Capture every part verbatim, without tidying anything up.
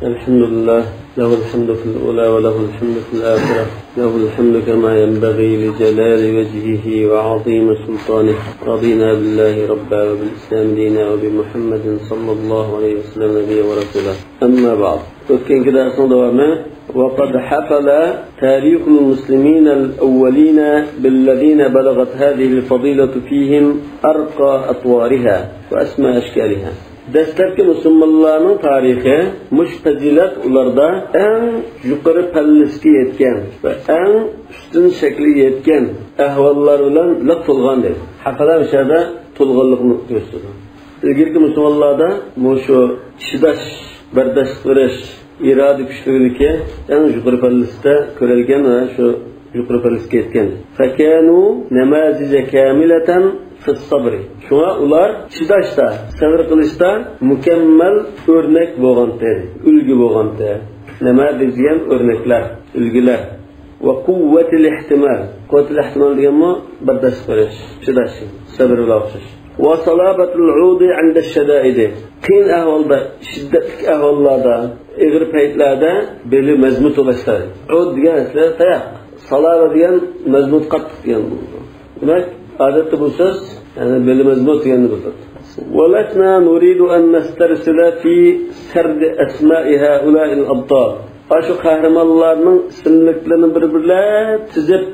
الحمد لله، له الحمد في الأولى وله الحمد في الآخرة، له الحمد كما ينبغي لجلال وجهه وعظيم سلطانه. رضينا بالله ربا وبالإسلام دينا وبمحمد صلى الله عليه وسلم نبيا ورسولا. أما بعد. ئۆتكەنكى دەرسنىڭ داۋامى. وقد حفل تاريخ المسلمين الأولين بالذين بلغت هذه الفضيلة فيهم أرقى أطوارها وأسمى أشكالها. دەسلەپكى مۇسۇلمانلارنىڭ تارىخى مۇشۇ پەزىلەت ئۇلاردا ئەڭ يۇقىرى پەللىسىگە يەتكەن ۋە ئەڭ ئۈستۈن شەكلىگە يەتكەن ئەھۋاللار بىلەن لىق تولغان دەيدۇ. ھەقىقەتەن مۇشۇ يەردە تولغانلىقنى كۆرسىتىدۇ. ئىلگىرىكى مۇسۇلمانلاردا مۇشۇ چىداش، بەرداشلىق بېرىش، ئىرادە كۈچلۈكلۈكى ئەڭ يۇقىرى پەللىسىدە كۆرۈلگەن ۋە شۇ يۇقىرى پەللىسىگە يەتكەن. فكانوا نماذج كاملة في الصبر. شۇڭا ئۇلار چىداشتا، سەۋر قىلىشتا مۇكەممەل ئۆرنەك بولغانتى، ئۈلگە بولغانتى. نماذج دېگەن ئۆرنەكلەر، ئۈلگىلەر. وقوة الاحتمال. قوۋۋەتۇل ئېھتىمال دېگەنمۇ بەرداشلىق بېرىش، چىداش، سەۋر بىلەن ئوخشاش. وصلابة العود عند الشدائد. قىيىن ئەھۋالدا، شىددەتلىك ئەھۋاللاردا، ئېغىر پەيتلەردە بېلى مەزمۇت بولۇشلار. ئۇد دېگەن ئەسلى تاياق. سالابە دېگەن مەزمۇت، قاتتىق دېگەن بولىدۇ. دېمەك، ئادەتتە بۇ سۆز، يەنى بېلى مەزمۇت دېگەننى بىلدۈردى. ولسنا نريد أن نسترسل في سرد أسماء هؤلاء الأبطال. ئاشۇ قەھرىمانلارنىڭ ئىسىملىكلىرىنى بىر-بىرلەپ تىزىپ،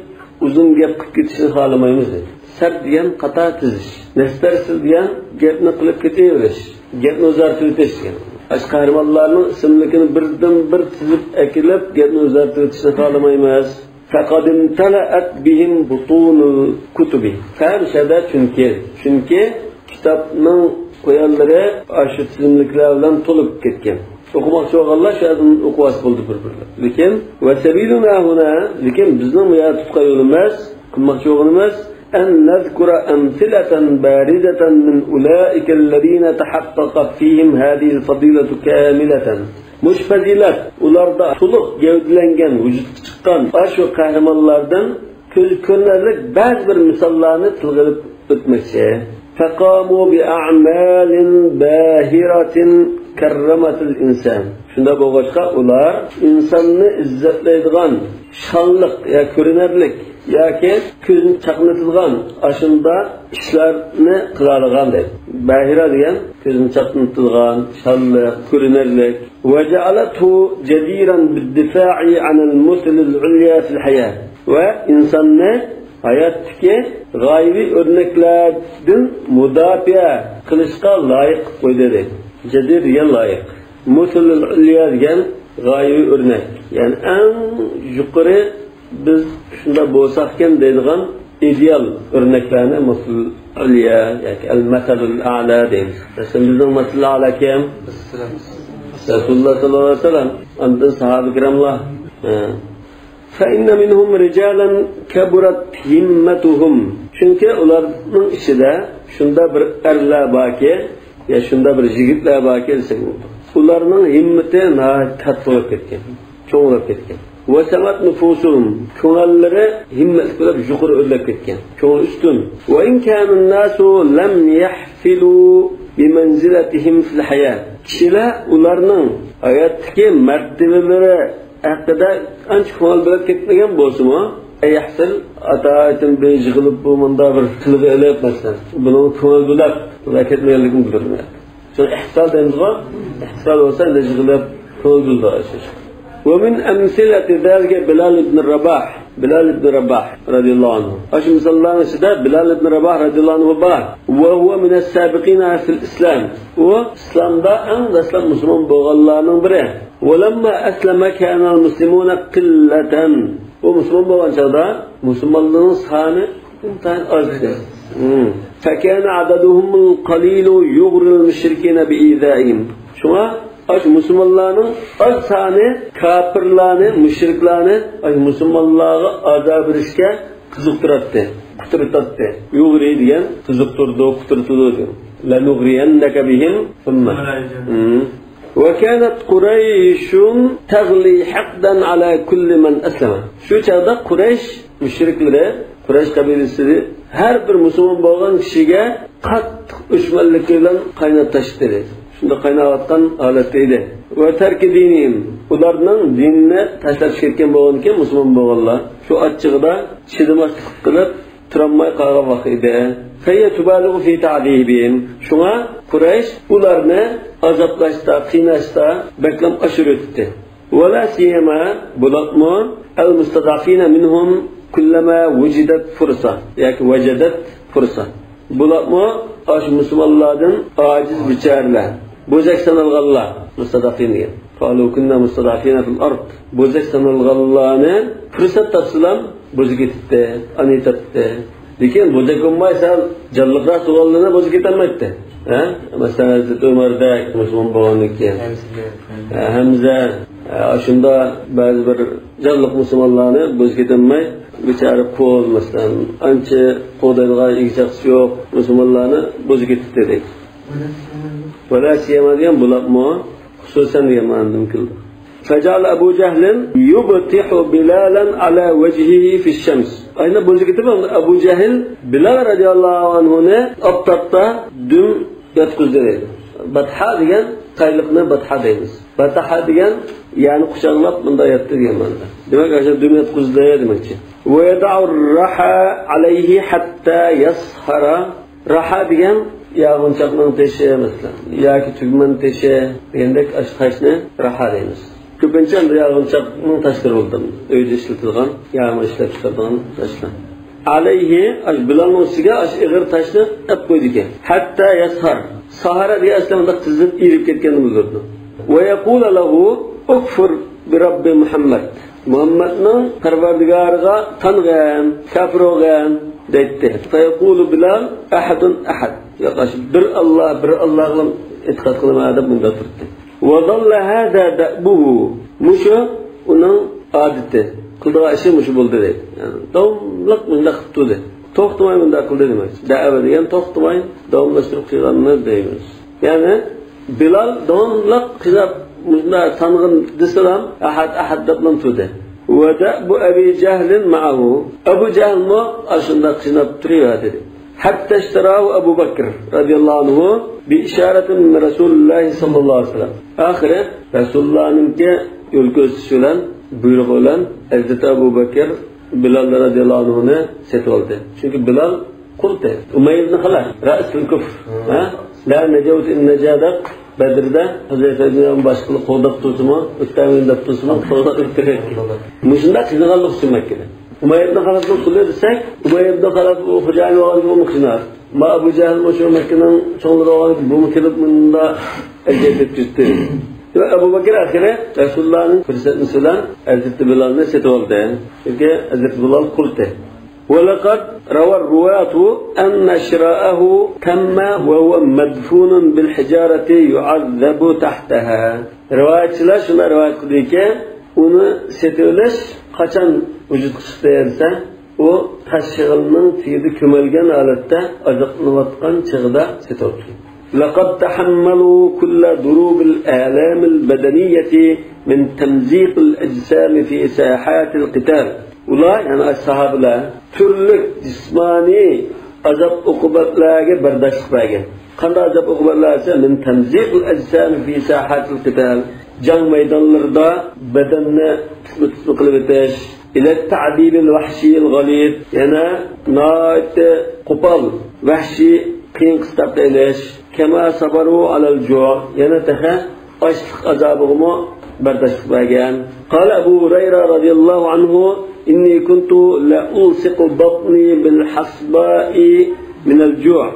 ئۇزۇن گەپ قىلىپ كېتىشنى خالىمايمىز، دېدى. سەرد دېگەن قاتار تىزىش. نەستەرسىل دېگەن گەپنى قىلىپ كېتىۋېرىش، گەپنى ئۇزارتىۋېتىش دېگەن. ئاشۇ قەھرىمانلارنىڭ ئىسىملىكىنى بىردىن-بىر تىزىپ ئەكېلىپ، گەپنى ئۇزارتىۋېتىشنى خالىمايمىز. فقد امتلأت بهم بطون الكتب. سەۋەب شۇ يەردە چۈنكى، چۈنكى كىتابنىڭ قويانلىرى ئاشۇ تىزىملىكلەر بىلەن تولۇپ كەتكەن. ئوقۇماقچى بولغانلار شۇ يەردىن ئوقۇۋالسا بولدى بىر-بىرلەپ. لېكىن، وسبيلنا هنا، لېكىن بىزنىڭ بۇ يەردە تۇتقان يولىمىز، قىلماقچى بولغىنىمىز، أن نذكر أمثلة باردة من أولئك الذين تحققت فيهم هذه الفضيلة كاملة. مۇشۇ پەزىلەت ئۇلاردا تولۇق گەۋدىلەنگەن، ۋۇجۇدقا چىققان ئاشۇ قەھرىمانلاردىن كۆزگە كۆرۈنەرلىك بەزى بىر مىساللارنى تىلغا ئېلىپ ئۆتمەكچى. فقاموا بأعمال باهرة كرمت الإنسان. شۇنداق بولغاچقا، ئۇلار ئىنساننى ئىززەتلەيدىغان، شانلىق يا كۆرۈنەرلىك ياكى كۆزنى چاقنىتىدىغان ئاشۇنداق ئىشلارنى قىلالىغان دەيدۇ. باھىرە دېگەن كۆزنى چاقنىتىدىغان، شانلىق، كۆرۈنەرلىك. وجعلته جديرا بالدفاع عن المثل العليا في الحياة. ۋە ئىنساننى ھاياتتىكى غايىۋى ئۆرنەكلەردىن مۇداپىئە قىلىشقا لايىق قىلىپ قويدى دەيدۇ. جەدىر دېگەن لايىق. مۇسلۇل ئۇليا دېگەن غايىۋى ئۆرنەك. يەنى ئەڭ يۇقىرى، بىز شۇنداق بولساقكەن دەيدىغان ئىدېئال ئۆرنەكلەرنى مۇسلۇل ئۇليا ياكى ئەل مەسەلۇل ئەلا دەيمىز. مەسىلەن، بىزنىڭ مەسەلۇل ئەلا كىم؟ رەسۇلۇللا ساللاللاھۇ ئەلەيھى ۋەسەللەم. ئاندىن ساھابە كىراملار. ھە. فإن منهم رجالا كبرت همتهم. چۈنكى ئۇلارنىڭ ئىچىدە شۇنداق بىر ئەرلەر باركى، يا شۇنداق بىر يىگىتلەر باركى دېسەك بولىدۇ. ئۇلارنىڭ ھىممىتى ناھايىتى كاتتا بولۇپ كەتكەن، چوڭ بولۇپ كەتكەن. وسمت نفوسهم، كۆڭۈللىرى ھىممەتلىك بولۇپ يۇقىرى ئۆرلەپ كەتكەن، كۆڭلى ئۈستۈن. وإن كان الناس لم يحفلوا بمنزلتهم في الحياة. كىشىلەر ئۇلارنىڭ ھاياتتىكى مەرتىۋىلىرى ھەققىدە ئانچە كۆڭۈل بۆلۈپ كەتمىگەن بولسىمۇ، ئەي يەھسىل، ئاتايىتىم بىر يىغىلىپ، بۇ مۇنداق بىر تىلغا ئېلىپ، مەسىلەن، بۇنىڭغا كۆڭۈل بۆلۈپ، بۇلار كەتمىگەنلىكىنى بىلدۈرىمەن. شۇ ئىھتىسال دەيمىزغۇ، ئىھتىسال بولسا، ئەندى يىغىلىپ، كۆڭۈل بۆلىدۇ. ومن أمثلة ذلك بلال بن رباح. بىلال ئىبن راباھ رەزىياللاھۇ ئەنھۇ. ئاشۇ مىساللارنىڭ ئىچىدە بىلال ئىبن راباھ رەزىياللاھۇ ئەنھۇ بار. وهو من السابقين في الإسلام. ئۇ ئىسلامدا ئەڭ دەسلەپ مۇسۇلمان بولغانلارنىڭ بىرى. ولما أسلم كان المسلمون قلة. ئۇ مۇسۇلمان بولغان چاغدا مۇسۇلمانلارنىڭ سانى ئىنتايىن ئاز ئىدى. مم. فكان عددهم القليل يغري المشركين بإيذائهم. شۇڭا ئاشۇ مۇسۇلمانلارنىڭ ئاز سانى كاپىرلارنى، مۇشرىكلارنى ئاشۇ مۇسۇلمانلارغا ئازار بېرىشكە قىزىقتۇراتتى، قۇترىتاتتى. يۇغرى دېگەن قىزىقتۇرىدۇ، قۇترىتىدۇ دېگەن. لنغرينك بهم ثم. مم. وكانت قريش تغلي حقدا على كل من أسلم. شۇ چاغدا قۇرەيش مۇشرىكلىرى، قۇرەيش قەبىلىسى ھەر بىر مۇسۇلمان بولغان كىشىگە قاتتىق ئۆچمەنلىكى بىلەن قايناپ تاشلىدى. قايناۋاتقان ھالەتتە ئىدى. ۋە تەركى دىنىھىم، ئۇلارنىڭ دىنىنى تاشلاپ كەتكەن بولغاندىكىن، مۇسۇلمان بولغانلار شۇ ئاچچىقىدا چىدىماسلىق قىلىپ، تۇرالماي قالغان ۋاقىت ئىدى. فهي تبالغ في تعذيبهم. شۇڭا قۇرەيش ئۇلارنى ئازابلاشتا، قىيناشتا بەكلەم ئاشۇرۇۋېتىپتى. ولا سيما، بولۇپمۇ، المستضعفين منهم كلما وجدت فرصة ياكى وجدت فرصة. بولۇپمۇ ئاشۇ مۇسۇلمانلاردىن ئاجىز بىچارىلەر، بوزەك سانالغانلار، مۇستەزئەفىن دېگەن. قالوا كنا مستضعفين في الأرض. بوزەك سانالغانلارنى پۇرسەت تاپسىلا بوزۇپ كېتەتتى، ئانا ئېتەتتى. لېكىن بوزەك بولماي سەل جانلىقراق تۇرغانلىرىنى بوزۇپ كېتەلمەيتتى. ھە؟ مەسىلەن، ھەزرىتى ئۆمەردەك مۇسۇلمان بولغاندىن كېيىن. ھە، ھەمزە، ھە، ئاشۇنداق بەزى بىر جانلىق مۇسۇلمانلارنى بوزۇپ كېتەلمەي، بىچارە قۇل، مەسىلەن، ئانچە قوغدايدىغان ئىگە-چاقىسى يوق مۇسۇلمانلارنى بوزۇپ كېتىپتۇ دەيدۇ. ولا سيما دېگەن بولۇپمۇ خۇسۇسەن دېگەن مەنىدىن كېلىدۇ. فجعل أبو جهل يبطح بلالا على وجهه في الشمس. ئاينا بوزۇپ كېتىپ، ئەبۇ جەھىل بىلال رەزىياللاھۇ ئەنھۇنى ئاپتاپتا دۈم ياتقۇزدى دەيدۇ. باتھا دېگەن، قايلىقنى باتھا دەيمىز. باتھا دېگەن، يەنى قۇچاقلاپ مۇنداق ياتتى دېگەن مەنىدە. دېمەك، ئاشۇ دۈم ياتقۇزدى دېمەكچى. ويضع الرحى عليه حتى يصهر. راھا دېگەن ياغىنچاقنىڭ تېشى، مەسىلەن، ياكى تۈگمەن تېشى دېگەندەك ئاشۇ تاشنى راھا دەيمىز. كۆپىنچە ئەمدى ياغىنچاقنىڭ تاشلىرى بولىدۇ. ئۆيدە ئىشلىتىدىغان، ياغمۇ ئىشلەپ چىقىرىدىغان تاشلار. ئەلەيھى، ئاشۇ بىلالنىڭ ئۈستىگە ئاشۇ ئېغىر تاشنى ئەپ قويىدىكەن. ھەتتا يەسھار. ساھارا دېگەن ئەسلى مۇنداق تېزلىنىپ ئېرىپ كەتكەننى بىلدۈرىدۇ. ۋە يەقۇلە لەھۇ ئۇكفۇر بىرەببى مۇھەممەد. مۇھەممەدنىڭ پەرۋەردىگارىغا تانغىن، كاپىر بولغىن دەيتتى. فەيەقۇلۇ بىلال ئەھەدۇن ئەھەد. ياق، ئاشۇ بىر ئاللا، بىر ئاللاغىلا ئېتىقاد قىلىمەن دەپ مۇنداق تۇرتتى. ۋەزاللە ھازا دەئبۇھۇ. مۇشۇ ئۇنىڭ ئادىتى. قىلىدىغان ئىشى مۇشۇ بولدى دەيدۇ. يەنى داۋاملىق مۇنداق قىپتۇ دەيدۇ. توختىماي مۇنداق قىلدى دېمەكچى. دەئەۋە دېگەن توختىماي داۋاملاشتۇرۇپ قىلغاننى دەيمىز. يەنى بىلال داۋاملىق قىلىپ مۇشۇنداق تانغىن دېسىلا، ئەھەد، ئەھەد دەپلا تۇردى. ۋە دەئبۇ ئەبى جەھلىن مەئەھۇ. ئەبۇ جەھلمۇ ئاشۇنداق قىيناپ تۇرۇۋەردى. حتى اشتراه أبو بكر رضي الله عنه بإشارة من رسول الله صلى الله عليه وسلم. ئاخىرى رەسۇلۇللانىڭكى يول كۆرسىتىشى بىلەن، بۇيرۇقى بىلەن ھەزرىتى ئەبۇ بەكىر بىلال رەزىياللاھۇ ئەنھۇنى سېتىۋالدى. چۈنكى بىلال قۇلتى، ئۇمەييە ئىبن خەلەف، رەئسۇل كۇفر. ھە؟ لا نجوت إن نجا دەپ، بەدرىدە ھۇزەيفە ئىبن يەمان باشقىلار قوغداپ تۇرسىمۇ، ئۆتەلمەيمەن دەپ تۇرسىمۇ، قوغداپ ئۆتتۈرەتتى. مۇشۇنداق قىينىغانلىق ئۈچۈن مەككىدە. ئۇمەييە ئىبن خەلەفنىڭ قۇلى دېسەك، ئۇمەييە ئىبن خەلەف ئۇ خوجايىن بولغان بولمىسۇن. ما ئەبۇ جەھىل شۇ مەككىنىڭ چوڭلىرى بولغان بۇمۇ كېلىپ مۇندا ئەجەب ئۆتكۈزدى. ۋە ئەبۇ بەكىر ئاخىرى رەسۇلۇللانىڭ كۆرسەتمىسى بىلەن ھەزرىتى بىلالنى سېتىۋالدى. چۈنكى ھەزرىتى بىلال قۇلتى. ولقد روى الرواة أن شراءه تم وهو مدفون بالحجارة يعذب تحتها. رىۋايەتچىلەر شۇنداق رىۋايەت قىلدىكى، ئۇنى سېتىۋېلىش قاچان ۋۇجۇدقا چىقتى دېسە، ئۇ تاش شېغىلنىڭ تېگىدە كۆمۈلگەن ھالەتتە ئازابلىنىۋاتقان چېغىدا سېتىۋاپتۇ. لقد تحملوا كل ضروب الآلام البدنية من تمزيق الأجسام في ساحات القتال. ئۇلار، يەنى ئاشۇ ساھابىلەر تۈرلۈك جىسمانىي ئازاب-ئوقۇبەتلەرگە بەرداشلىق بەرگەن. قانداق ئازاب-ئوقۇبەتلەر دېسە، من تمزيق الأجسام في ساحات القتال. جەڭ مەيدانلىرىدا بەدەننى تۇتما-تۇتما قىلىۋېتىش. إلى التعذيب الوحشي الغليظ. يەنە ناھايىتى قوپال، ۋەھشىي، قىيىن قىستاق قىلىش. كما صبروا على الجوع. يەنە تېخى ئاچلىق ئازابىغىمۇ بەرداشلىق بەرگەن. قال أبو هريرة رضي الله عنه: إني كنت لألصق بطني بالحصباء من الجوع.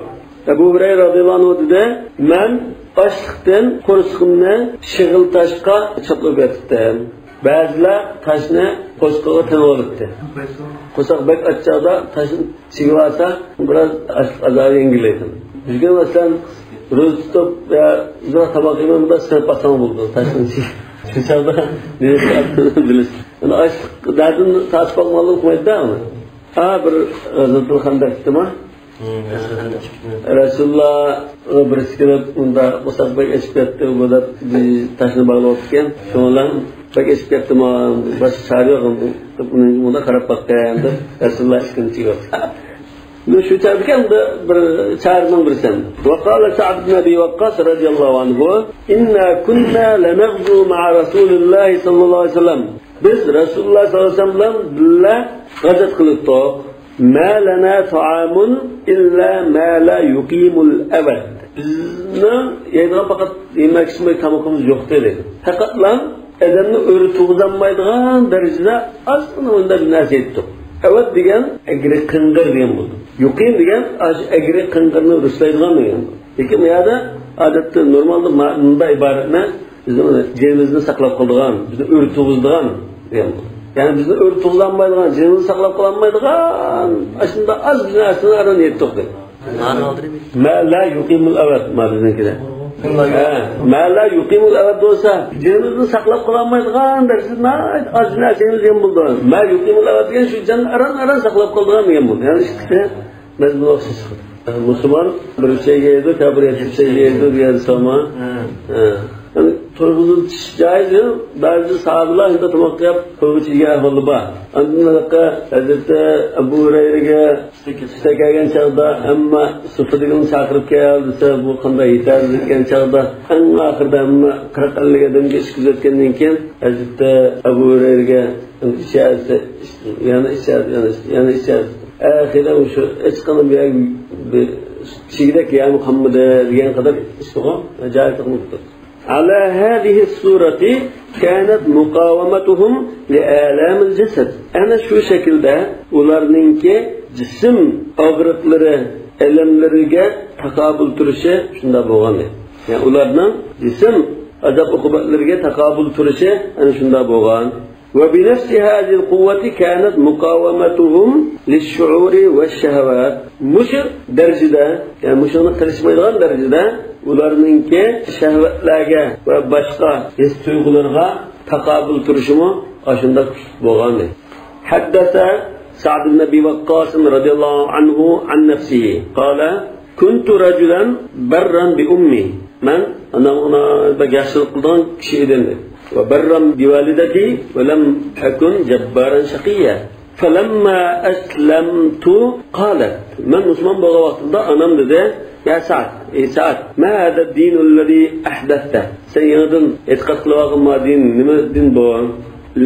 ئەبۇ ھۇرەيرە رەزىياللاھۇ ئەنھۇ دېدى، مەن ئاچلىقتىن قورسىقىمنى شېغىل تاشقا چاپلاپ ياتاتتىم. بەزىلەر تاشنى قورسىقىغا تېڭىۋالاتتى. قورساق بەك ئاچ چاغدا تاشنى چىگىۋالسا، بىراز ئاچلىق ئازابى يەڭگىللەيدۇ. بۈگۈن مەسىلەن، روزا تۇتۇپ يا ئۇزاق تاماق يېمەي، بۇنداق سىڭىپ قالساڭ بولىدۇ تاشنىڭ ئىچىگە. شۇ چاغدا نېمە قىلىدۇ بىلىسىز. ئاچلىق دەردىن تارتىپ قالمىغانلىق ئۇقمايدۇ-دە ئۇنى. ھا، بىر غەزۋەتۇل خەندەكتىما؟ ھىم، غەزۋەتۇل خەندەك. رەسۇلۇللا بىرسى كېلىپ، مۇنداق قورساق بەك ئېچىپ كەتتى، بۇ دەپ بىر تاشنى باغلاۋاتىدىكەن. شۇنىڭ بىلەن بەك ئېچىپ كەتتىما، باشقا چارە يوق، دەپ ئۇنى مۇنداق قاراپ باققان، دەپ رەسۇلۇللا ئىككىنچى كېلىپ. شۇ چاغدىكى ئەمدى بىر چارىنىڭ بىرسى. وقال سعد بن أبي وقاص رضي الله عنه: إنا كنا لنغزو مع رسول الله صلى الله عليه وسلم. بىز رەسۇلۇللاھ سەللەللاھۇ ئەلەيھى ۋەسەللەم بىلەن غەزۋەت قىلىپتۇق. ما لنا طعام إلا ما لا يقيم الأبد. بىزنىڭ يەيدىغان پەقەت يېمەك ئىچمەك تامىقىمىز يوق دېدى. پەقەتلا ئادەمنى ئۆرە تۇرغۇزالمايدىغان دەرىجىدە ئازغىنا ئۇنداق بىر نەرسە يەيتتۇق. ئەۋەت دېگەن ئەگرى قىڭغىر دېگەن بولىدۇ. يۇقىم دېگەن ئاشۇ ئەگرى قىڭغىرنى رۇسلايدىغان دېگەن بولىدۇ. لېكىن بۇ يەردە ئادەتتە نورمالدا ما-، مۇنداق ئىبارەتنى بىزنىڭ جېنىمىزنى ساقلاپ قالىدىغان، بىزنى ئۆرە تۇرغۇزىدىغان دېگەن بولىدۇ. يەنى بىزنى ئۆرە تۇرغۇزالمايدىغان، جېنىمىزنى ساقلاپ قالالمايدىغان ئاشۇنداق ئاز بىر نەرسىنى ئاران يەيتتۇق دەيدۇ. ما لا يقيم الأبد، ما بىزنىڭكىدە. ھە، ما لا يقيم الأبد بولسا، جېنىمىزنى ساقلاپ قالالمايدىغان دەرىجىدە ناھايىتى ئاز نەرسىمىز دېگەن بولىدۇ. ما يقيم الأبد دېگەن شۇ جاننى ئاران-ئاران ساقلاپ قالىدىغان دېگەن بولىدۇ. يەنى ئىككىسى مەزمۇنغا ئوخشاش چىقىدۇ. مۇسۇلمان بىر شەيگە يەيدۇ، كاپىر يەتتە شەيگە يەيدۇ دېگەن سامان. ھە. يەنى تۇرغۇزۇپ چىش جايىز، بەزى ساھابىلار شۇنداق تاماق يەپ، قويغا چىگەن ئەھۋالى بار. ئاندىن ھەزرىتى ئەبۇ ھۇرەيرىگە سۈپە كەلگەن چاغدا، ئەمما سۈپىدىكىنى چاقىرىپ كەل دېسە، بۇ قانداق يېتەر دېگەن چاغدا، ئەڭ ئاخىرىدا ئەمما قىرىق ئەللىك ئادەمگە ئىچكۈزۈۋەتكەندىن كېيىن، ھەزرىتى ئەبۇ ھۇرەيرىگە ئىچەر دېسە، يەنە ئىچەر، يەنە، يەنە ئىچەر. ئاخىرى مۇشۇ ھېچقانداق بىر، بىر چىگىدەك يەرمۇ قالمىدى دېگەن قەدەر ئىچتىغۇ، جايى تۇغمىدى. على هذه الصورة كانت مقاومتهم لآلام الجسد. ئەنە شۇ شەكىلدە ئۇلارنىڭكى جىسىم ئاغرىقلىرى، ئەلەملىرىگە تاقابىل تۇرۇشى شۇنداق بولغان. يەنى ئۇلارنىڭ جىسىم ئازاب-ئوقۇبەتلىرىگە تاقابىل تۇرۇشى ئەنە شۇنداق بولغان. وبنفس هذه القوة كانت مقاومتهم للشهوات والشهوات. مۇشۇ دەرىجىدە، يەنى مۇشۇنى قىلىشمايدىغان دەرىجىدە ئۇلارنىڭكى شەھۋەتلەرگە ۋە باشقا ھېس تۇيغۇلارغا تاقابىل تۇرۇشىمۇ ئاشۇنداق كۈچلۈك بولغان. حدث سعد بن أبي وقاص رضي الله عنه عن نفسه قال: كنت رجلا برا بأمي. مەن ئانامغا بەك ياخشىلىق قىلىدىغان كىشى ئىدىم. وبرا بوالدتي ولم أكن جبارا شقيا. فلما أسلمت قالت. مەن مۇسۇلمان بولغان ۋاقتىمدا ئانام دېدى: يا سعد، ئەي سەئد، ما هذا الدين الذي أحدثته؟ سەن يېڭىدىن ئېتىقاد قىلىۋالغان ما دىن، نېمە دىن بۇ؟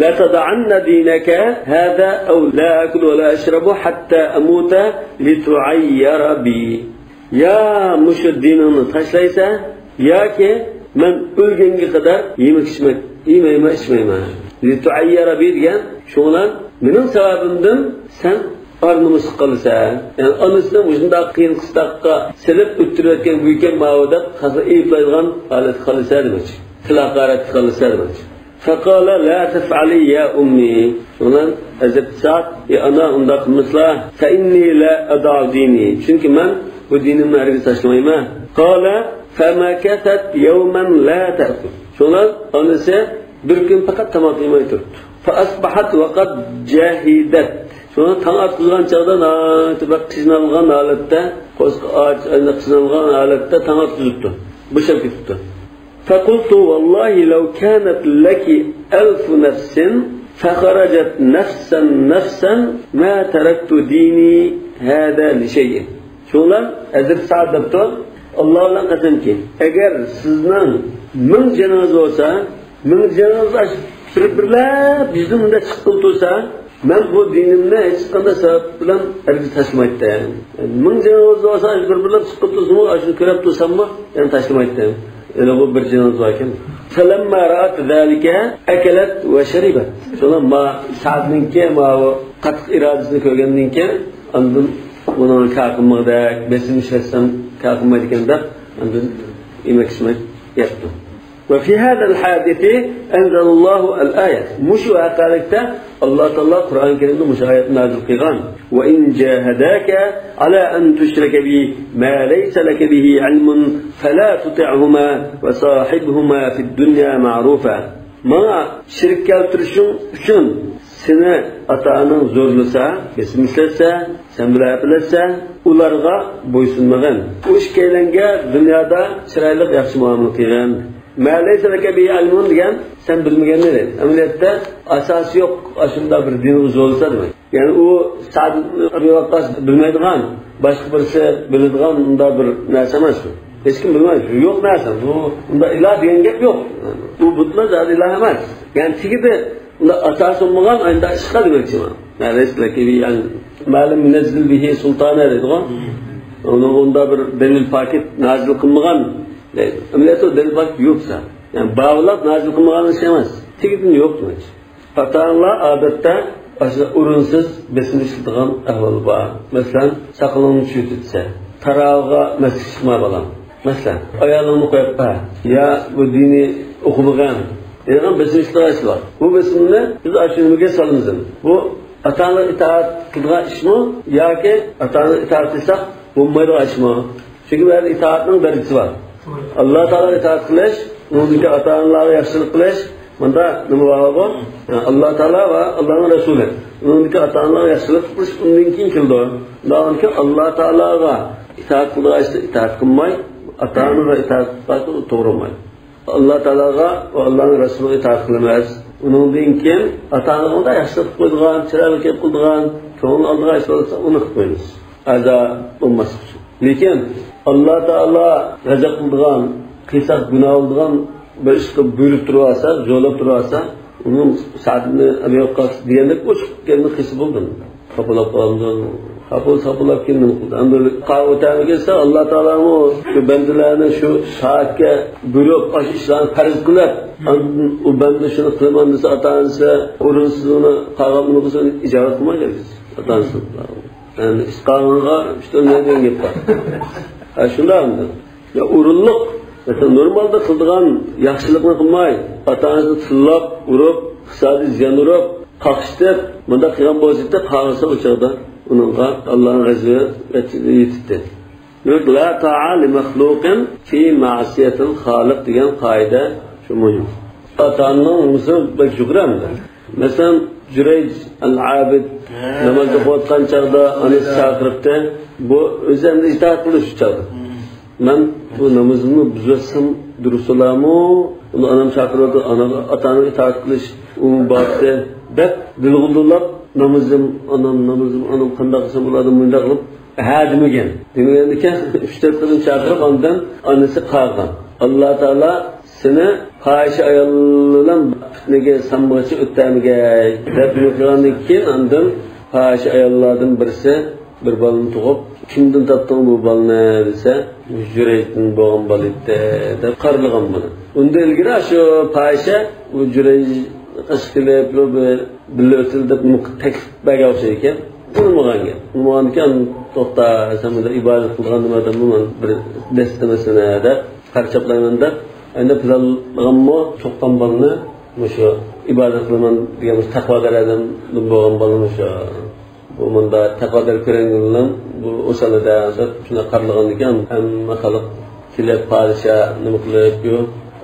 لتدعن دينك هذا أو لا آكل ولا أشرب حتى أموت لتعير بي. يا مۇشۇ دىنىڭنى تاشلايسەن، ياكى مەن ئۆلگەنگە قەدەر يېمەك ئىچمەك، يېمەيمەن، ئىچمەيمەن. لتعير بي دېگەن، شۇڭا مېنىڭ سەۋەبىمدىن سەن ئار-نومۇسلۇق قالىسەن. يەنى ئانىسىنى مۇشۇنداق قىيىن-قىستاققا سېلىپ ئۆتتۈرۈۋەتكەن بۇ ئىكەن ماۋۇ دەپ، خاسا ئەيىبلەيدىغان ھالەتكە قالىسەن دېمەكچى. تىل ھاقارەتكە قالىسەن دېمەكچى. فقال لا تفعلي يا أمي. شۇڭا ھەزرىتى سەئد، ئى ئانا، ئۇنداق قىلمىسىلا، فإني لا أدع ديني. چۈنكى مەن بۇ دىنىمنى ھەرگىز تاشلىمايمەن. قال فمكثت يوما لا تأكل. شۇڭا ئانىسى بىر كۈن پەقەت تاماق يېمەي تۇرۇپتۇ. فأصبحت وقد جهدت. شۇڭا تاڭ ئاتقۇزغان چاغدا ناھايىتى بەك قىينالغان ھالەتتە، قورسىقى ئاچ، قىينالغان ھالەتتە تاڭ ئاتقۇزۇپتۇ. بوشاپ كېتىپتۇ. فقلت والله لو كانت لك ألف نفس فخرجت نفسا نفسا ما تركت ديني هذا لشيء. شۇڭا ھەزرىتى سەئد دەپتۇ، ئاللا بىلەن قەسەمكى، ئەگەر سىزنىڭ مىڭ جېنىڭىز بولسا، مىڭ جېنىڭىز بىر-بىرلەپ يۈزدىن مۇنداق چىققىلى تۇرسا، مەن بۇ دىنىمنى ھېچقانداق سەۋەب بىلەن ھەرگىز تاشلىمايتتىم. مىڭ جېنىڭىز بولسا، بىر-بىرلەپ چىققىلى تۇرسىمۇ، ئاشۇنى كۆرۈپ تۇرساممۇ، يەنە تاشلىمايتتىم. ئەنە بۇ بىر جېنىڭىز باركەن. فلما رأت ذلك أكلت وشربت. شۇڭا ما سەئدنىڭكى ماۋۇ قاتتىق ئىرادىسىنى كۆرگەندىن كېيىن، ئاندىن بۇنىڭ كار قىلمىغۇدەك، بېسىم ئىشلەتسەم كار قىلمايدىكەن دەپ، ئاندىن يېمەك ئىچمەك يەپتۇ. وفي هذا الحادث أنزل الله الآية. مۇشۇ ۋەقەلىكتە ئاللا تائالا قۇرئان كەرىمدە مۇشۇ ئايەتنى نازىل قىلغان. وإن جاهداك على أن تشرك بي ما ليس لك به علم فلا تطعهما وصاحبهما في الدنيا معروفا. ماڭا شېرىك كەلتۈرۈشۈڭ ئۈچۈن سېنى ئاتا-ئاناڭ زورلىسا، بېسىم ئىشلەتسە، سەن بىلەن ئەپلەتسە، ئۇلارغا بويسۇنمىغىن. ئۇ ئىككىيلەنگە دۇنيادا چىرايلىق، ياخشى مۇئامىلە قىلغىن. ما ليس لك به علم دېگەن سەن بىلمىگەننى دەيدۇ. ئەمەلىيەتتە ئاساسى يوق ئاشۇنداق بىر دىنغا زورلىسا دېمەك. يەنى ئۇ سەئد ئىبن ئەبى ۋەققاس بىلمەيدىغان، باشقا بىرسى بىلىدىغان ئۇنداق بىر نەرسە ئەمەس ئۇ. ھېچكىم بىلمەيدۇ. يوق نەرسە. بۇ، ئۇنداق ئىلاھ دېگەن گەپ يوق. ئۇ بۇتلار زادى ئىلاھ ئەمەس. يەنى تېگىدە ئۇنداق ئاساسى بولمىغان ئانداق ئىشقا دېمەكچىمەن. ما ليس لك به علم، ما لم ينزل به سلطانا دەيدىغۇ. ئۇنىڭ ئۇنداق بىر دەلىل پاكىت نازىل قىلمىغان دەيدۇ. ئەمەلىيەتتە ئۇ دەلىل پاكىت يوقسا. يەنى باۋلاپ نازىل قىلمىغان ئىش ئەمەس. تېگىدىن يوق دېمەكچى. ئاتا-ئانىلار ئادەتتە ئاشۇ ئورۇنسىز بېسىم ئىشلىتىدىغان ئەھۋال بار. مەسىلەن، ساقىلىڭنى چۈشۈرتۈۋەتسە، تاراغا مەسچىتكە چىقما بالام. مەسىلەن، ئايالىڭنى قويۇپ بەر. يا بۇ دىنىي ئوقۇمىغان دەيدىغان بېسىم ئىشلىتىدىغان ئىش بار. بۇ بېسىمنى بىز ئاشۇ نېمىگە سالىمىز ئەمدى؟ بۇ ئاتا-ئانىغا ئىتائەت قىلىدىغان ئىشمۇ ياكى ئاتا-ئانىغا ئىتائەت قىلساق بولمايدىغان ئىشمۇ؟ چۈنكى بۇ يەردە ئىتائەتنىڭ دەرىجىسى بار. ئاللا تائالاغا ئىتائەت قىلىش، ئۇنىڭدىن كېيىن ئاتا-ئانىلارغا ياخشىلىق قىلىش، مۇندا نېمە بار بۇ؟ ئاللا تائالا ۋە ئاللانىڭ رەسۇلى. ئۇنىڭدىن كېيىن ئاتا-ئانىلارغا ياخشىلىق قىلىش ئۇنىڭدىن كېيىن كېلىدۇ. ئۇنىڭدىن كېيىن ئاللا تائالاغا ئىتائەت قىلىدىغان ئىشتا ئىتائەت قىلماي، ئاتا-ئانىغا ئىتائەت قىلسا توغرا بولمايدۇ. ئاللا تائالاغا ۋە ئاللانىڭ رەسۇلىغا ئىتائەت قىلىمىز. ئۇنىڭدىن كېيىن ئاتا-ئانىغا ياخشىلىق قىلىدىغان، چىرايلىق گەپ قىلىدىغان، كۆڭۈل ئالىدىغان ئىش بولسا ئۇنى قىلىپ قويىمىز. ئەزا بولماسلىق ئۈچۈن. لېكىن ئاللا تائالا غەزەپ قىلىدىغان، قىلساق گۇناھ بولىدىغان بىر ئىشقا بۇيرۇپ تۇرۇۋالسا، زورلاپ تۇرۇۋالسا، ئۇنىڭ سەئد ئىبن ئەبى ۋەققاس دېگەندەك ئوچۇق گەپنى قىلسا بولدى. خاپىلاپ قالامدۇ؟ خاپا بولسا خاپىلاپ كېيىن نېمە قىلدى؟ ئەمدى قاغا ئۆتەرمىكىن دېسە، ئاللا تائالامۇ شۇ بەندىلەرنى شۇ سائەتكە بۇيرۇپ، ئاشۇ ئىشلارنى پەرز قىلىپ، ئاندىن ئۇ بەندە شۇنى قىلىمەن دېسە، ئاتا-ئانىسى ئورۇنسىز ئۇنى قاغا بۇنى قىلسا ئىجابەت قىلمايدۇ ھەرگىز ئاتا-ئانىسى. يەنى ئىسقاغىنغا ئۈچتىن نەدىن گەپ بار. ھە، شۇنداق ئەمدى. يا ئورۇنلۇق، مەسىلەن، نورمالدا قىلىدىغان ياخشىلىقنى قىلماي، ئاتا-ئانىسىنى تىللاپ، ئۇرۇپ، ئىقتىسادىي زىيان ئۇرۇپ، قاقشىتىپ، مۇنداق قىلغان بولسا، قاغىسا ئۇ چاغدا ئۇنىڭغا ئاللانىڭ غەزىپى يېتىتتى. دېمەك، لا تاعە لىمەخلۇقىن فى مەسىيەتىل خالىق دېگەن قائىدە شۇ مۇھىم. ئاتا-ئانىنىڭ نېمىسى بەك يۇقىرى ئەمدى. مەسىلەن، جۇرەيج ئەل ئابىد ناماز ئوقۇۋاتقان چاغدا ئانىسى چاقىرىپتۇ. بۇ ئۆزى ئەمدى ئىتائەت قىلىش ئۈچۈن چاغدا. مەن بۇ نامىزىمنى بۇزۇۋەتسەم دۇرۇس بولارمۇ؟ ئۇنى ئانام چاقىرىۋاتىدۇ، ئانا، ئاتا-ئانىغا ئىتائەت قىلىش ئۇمۇ بارتى، دەپ دىلغۇلدۇلاپ، نامىزىم، ئانام، نامىزىم، ئانام قانداق قىلسام بولىدۇ، مۇنداق قىلىپ، ھە دېمىگەن. دېمىگەندىكىن، ئۈچ تۆت قېتىم چاقىرىپ، ئاندىن ئانىسى قاغان. ئاللا تائالا سېنى پاھىشە ئايال بىلەن پىتنىگە، ساممىغىچە ئۆتەرمىگەي، دەپ نېمە قىلغاندىن كېيىن، ئاندىن پاھىشە ئاياللاردىن بىرسى بىر بالىنى تۇغۇپ، كىمدىن تاپتىڭ بۇ بالىنى دېسە، جۈرەيجدىن بولغان بالا ئىدى دەپ قارىلىغان بۇنى. ئۇندىن ئىلگىرى شۇ پاھىشە بۇ جۈرەيج ئىش قىلىپ، بۇ بىر بىللە ئۆتىلى دەپ تەكلىپ بەرگەن ئوخشايدىكەن. ئۇنىمىغان گەپ. ئۇنىمىغاندىكىن، توختا، سەن بۇنداق ئىبادەت قىلىدىغان نېمە ئادەممۇ، مانا بىر دەستىمىسىنە دەپ، قارا چاپلايمەن دەپ، ئەندى پىلانلىغانمۇ توقسان بالىنى مۇشۇ ئىبادەت قىلىمەن دېگەن مۇشۇ تەقۋادار ئادەمدىن بولغان بالا مۇشۇ. بۇ مۇنداق تەقۋادار كۆرۈنگەن بىلەن بۇ ئوسال ئادەم دەپ شۇنداق قارىلىغاندىكىن، ھەممە خەلق كېلىپ، پادىشاھ نېمە قىلىپ، يو،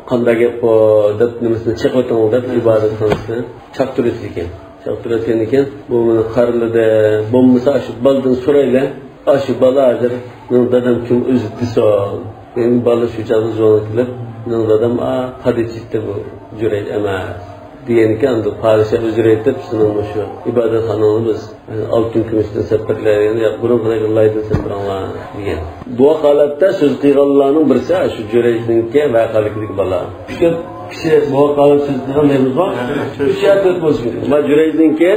قانداق گەپ بۇ دەپ، نېمىسىنى چېقىۋېتىڭ دەپ، ئىبادەتخانىسىنى چاقتۇرۇۋېتىدىكەن. چاقتۇرۇۋەتكەندىن كېيىن، بۇ مېنى قارىلىدى، بولمىسا شۇ بالىدىن سورايلى. ئاشۇ بالا ھازىر، مېنىڭ دادام كىم ئۆزى دېسۇن. مېنىڭ بالا شۇ چاغدا زۇۋانغا كېلىپ، مېنىڭ دادام، ئا، پادىچى ئىدى بۇ، جۈرەيج ئەمەس، دېگەنىكەن، ئاندىن پادىشاھ ئۆزى ئېيتىپ، سېنىڭ مۇشۇ ئىبادەتخاناڭنى بىز ئالتۇن كۈمۈشتىن سېلىپ بېرەيلى، يا بۇرۇنقىدەك لايدىن سېلىپ بېرىڭلار، دېگەن. بۇ ھالەتتە سۆز قىلغانلارنىڭ بىرسى شۇ جۈرەيجنىڭكى ۋەقەلىكىدىكى بالا. ئۈچ كىشى بۇ ھالەتتە سۆز قىلغان دەيمىزغۇ؟ ئۈچ يا تۆت بولسۇن. ما جۈرەيجنىڭكى،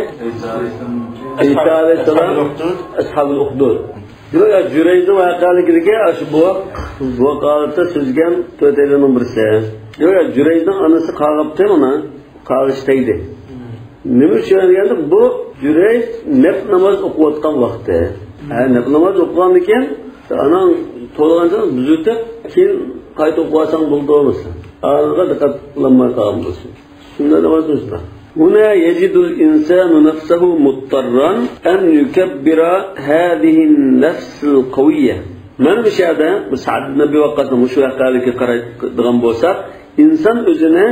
ئىسا ئەلەيھىسسالام، ئەسھابۇل ئۇخدۇد. دېمەك، يا جۈرەيجنىڭ ۋەقەلىكىدىكى ئاشۇ بۇ، بۇ ھالەتتە سۆزگەن تۆتەيلەننىڭ بىرسى. دېمەك، يا جۈرەيجنىڭ ئانىسى قاغىپتۇ مانا، قاغىشى تەگدى. نېمە ئۈچۈن دېگەندە، بۇ جۈرەيج نەپ ناماز ئوقۇۋاتقان ۋاقتى. ھە، نەپ ناماز ئوقۇغاندىكىن، ئاناڭ تولغانچە بۈزۈتۈپ، كېيىن قايتا ئوقۇۋالساڭ بولىدۇ، مەسىلەن. ئانىغا دىققەت قىلالماي قالغان بولسۇن. شۇنداق دەۋاتىمىز. هنا يجد الإنسان نفسه مضطرا أن يكبر هذه النفس القوية. مانا مۇشۇ يەردە بۇ سەئد ئىبن ئەبى ۋەققاسنىڭ مۇشۇ ۋەقەلىكىگە قارايدىغان بولساق، ئىنسان ئۆزىنى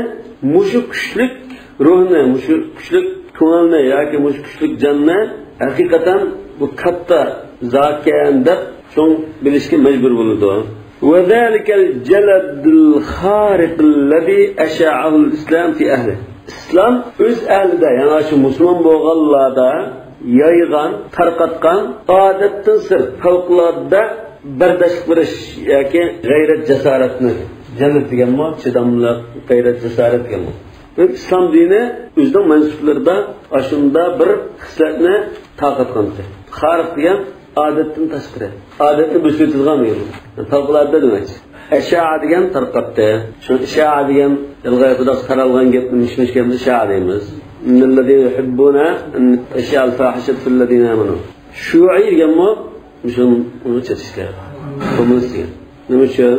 مۇشۇ كۈچلۈك روھنى، مۇشۇ كۈچلۈك كۆڭۈلنى ياكى مۇشۇ كۈچلۈك جاننى ھەقىقەتەن بۇ كاتتا زاتكەن دەپ چوڭ بىلىشكە مەجبۇر بولىدۇ. وذلك الجلد الخارق الذي أشاعه الإسلام في أهله. ئىسلام ئۆز ئەھلىدە، يەنى شۇ مۇسۇلمان بولغانلاردا يايغان، تارقاتقان، ئادەتتىن سىرت، پەۋقۇلئاددە بەرداشلىق بېرىش ياكى غەيرەت، جاسارەتنى، جەلد دېگەنمۇ چىداملىق، غەيرەت، جاسارەت دېگەنمۇ. ئىسلام دىنى ئۆزىنىڭ مەنسۇپلىرىدا ئاشۇنداق بىر خىسلەتنى تارقاتقانتى. خارىق دېگەن ئادەتتىن تاشقىرى، ئادەتنى بۆسۈۋېتىدىغان دېگەن. پەۋقۇلئاددە دېمەكچى. ئەشاءە دېگەن تارقاتتى. شۇ ئىشاءە دېگەن يالغان ياپىداق تارالغان گەپنى، مىش-مىش گەپنى ئىشاءە دەيمىز. إن الذين يحبون أن تشيع الفاحشة في الذين آمنوا. شىئۇئىي دېگەنمۇ مۇشۇنى چېتىشكە، كوممۇنىست دېگەن. نېمە ئۈچۈن؟